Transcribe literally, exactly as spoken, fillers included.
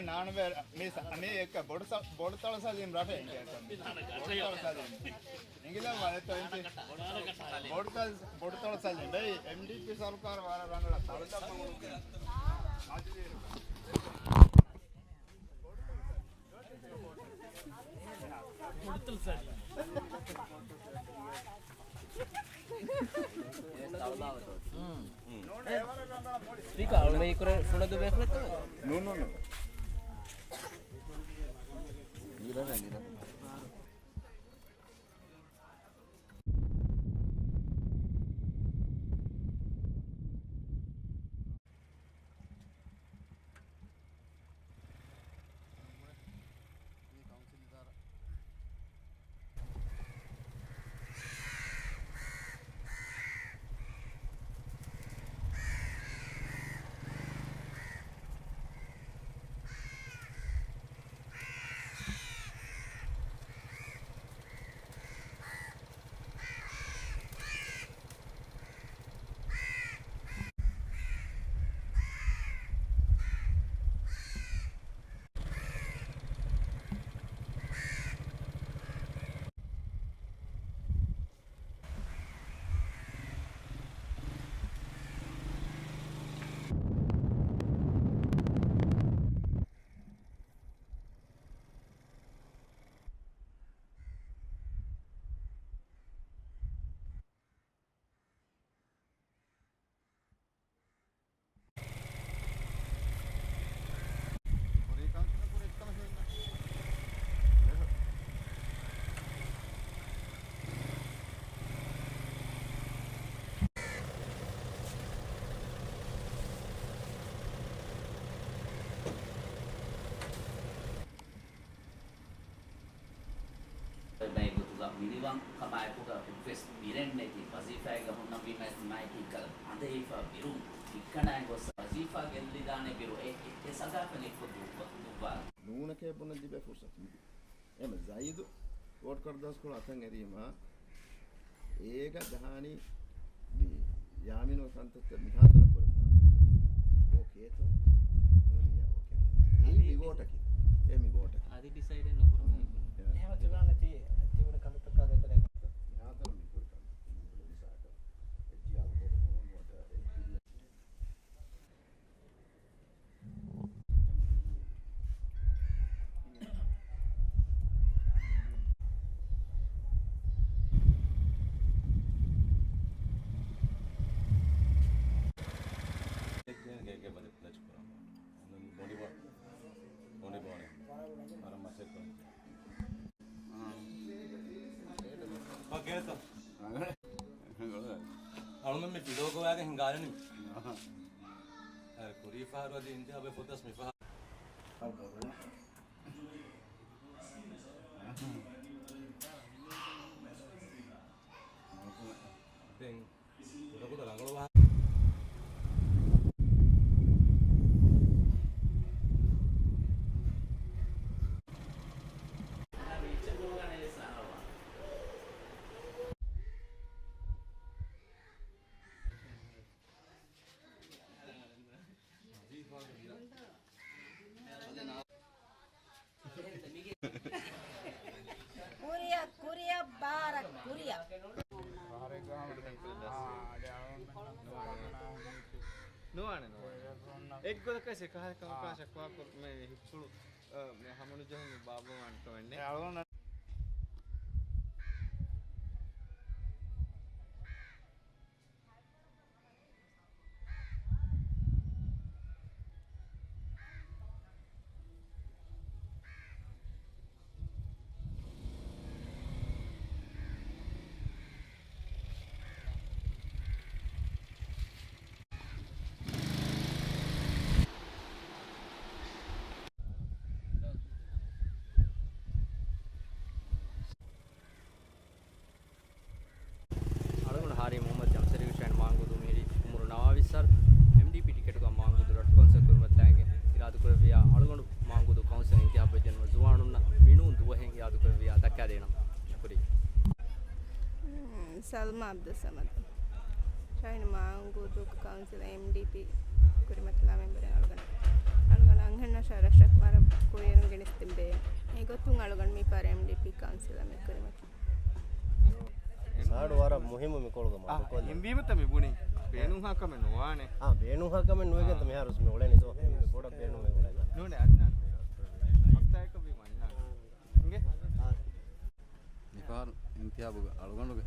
ނާން ވެ، މި ސަ-، މި އެއްކަ ބޮޑު ސަ-، ބޮޑު ތަޅު ސަލީމް ރަށެއް އިނގޭ. ބޮޑު ތަޅު ސަލީމް. އިނގިލަ ވަލެ ތޮ އިންތި. ބޮޑު ތަ-، ބޮޑު ތަޅު ސަލީމް. ބެއި އެމްޑީޕީ ސަރުކާރު ވަރަށް ރަނގަޅަށް ތަޅު ދައްކަމުން. ސްޕީކަރ، އަޅުގަނޑު މި ކުރެ ފުނަދު ބޭފުޅެއްތަ؟ ނޫން، ނޫން، ނޫން. ނީލަ، ނީލަ. ގޮތުގަ މިނިވަން ކަމާއެކުގަ އެއްވެސް ބިރެއް ނެތި ވަޒީފާއެއްގަ ހުންނަންވީމަ ތިމާއެކީ އެއްކަލަ އަނދައިފަ ބިރުން އިއްކަނޑާއި ގޮސް ވަޒީފާ ގެއްލިދާނެ ބިރު އެ، އެ، އެ ސަގާފަތް އެއްކޮށް ދުއްވާ، ދުއްވާލަން. ނޫނަކޭ ބުނަން ލިބޭ ފުރުސަތު. އެމަ ޒައިދު ވޯޓް ކަރުދާސްކޮޅު އަތަށް އެރީމަ، އޭގަ ޖަހާނީ މި ޔާމީނުގެ ކަންތައްތައް މިހާތަނަށް ކުރެވިދާނެ. އޯކޭތޯ؟ ނޫނިއްޔާ އޯކޭ. އެއީ މި ވޯޓަކީ. އެ މި ވޯޓަކީ. އަދި ޑިސައިޑެއް ނުކުރުމޭ. އެ. އެހެން ތިބުނާނެތީ ތިބުނު ކަންތައްތަކާ ދޭތެރޭގަ. މިހާތަނަށް މި ކުރި ކަންތައް. މި ހުރި ސާކަ. އެއްޗިހާ ބޮޑު ފޯނު ވޯޓަށް އެ ބޮޑި ބޯ-، ބޮޑި ބޯނެ. ވަރަށް މަސައްކަތް. އަޅުމެން މި ފިލޯކޮވާގެން ހިނގާލަނީ. އަ، ކުރީ ފަހަރު އަދި އިންތިހާބެއް ފޮތަސް މި ފަހަރު. ދެން ކުޑަކުޑަ ރަނގަޅު ވާހަކަ. ކުރިއަށް، ކުރިއަށް، ބާރަށް، ކުރިއަށް. ނުވާނެ، ނުވާނެ. އެއްގޮތަކަށް އެކަހަލަ ކަމަކާ ޝަކުވާ ކުރު-، މެ ހިތްޕުޅު، އަ، މެ ހަމަނުޖެހުން ބާއްވަވާނެ ކަމެއް ނެތް. އަޅުގަނޑު ހާރީ މުހައްމަދު ޖަމްޝެރީފް ހުސައިން މާންގޫދޫ މިހިރީ އުމުރު ނަވާވީސް ސާޅު، އެމްޑީޕީ ޓިކެޓުގަ މާންގޫދޫ ރަށު ކައުންސިލަށް ކުރިމަތިލާގެން އިރާދަކުރެއްވިޔާ އަޅުގަނޑު މާންގޫދޫ ކައުންސިލަށް އިންތިހާބުވެއްޖެނަމަ ޒުވާނުންނަށް މިނޫން ދުވަހެއް އިރާދަކުރެއްވިޔާ ދައްކާދޭނަން. ޝުކުރިއްޔާ. ސަލްމާ އަބްދުއްސަމަދު. ޝާހީން މާންގޫދޫ ކައުންސިލް އެމްޑީޕީ ކުރިމަތިލާ މެމްބަރެއް އަޅުގަނޑު. އަޅުގަނޑާ އަންހެންނަށާ ރަށަށް ވަރަށް ކުރިއެރުން ގެނެސްދޭން ބޭ. އެގޮތުން އަޅުގަނޑު މި ޕާރަ އެމްޑީޕީ ކައުންސިލަށް މި ކުރިމަތި. ސާޑު ވަރަށް މުހިއްމު މި ކޮޅުގަ މަ އާ، ދުކޮށްލަން. އެހެންވީމަތަ މި ބުނީ. ބޭނުންހާ ކަމެއް ނުވާނެ. އާ، ބޭނުންހާ ކަމެއް ނުވެގެންތަ އާ. މިހާރު މި އުޅެނީ ދޯ. މި ބޮޑަށް ބޭނުންވެ އުޅެން. ނޫނޭ އަންނާނެ. ހަފްތާއަކަށް ވީމަ އަންނާނެ. އާ. އިނގޭ؟ އާ. މިފަހަރު އިންތިހާބުގަ އަޅުގަނޑުގެ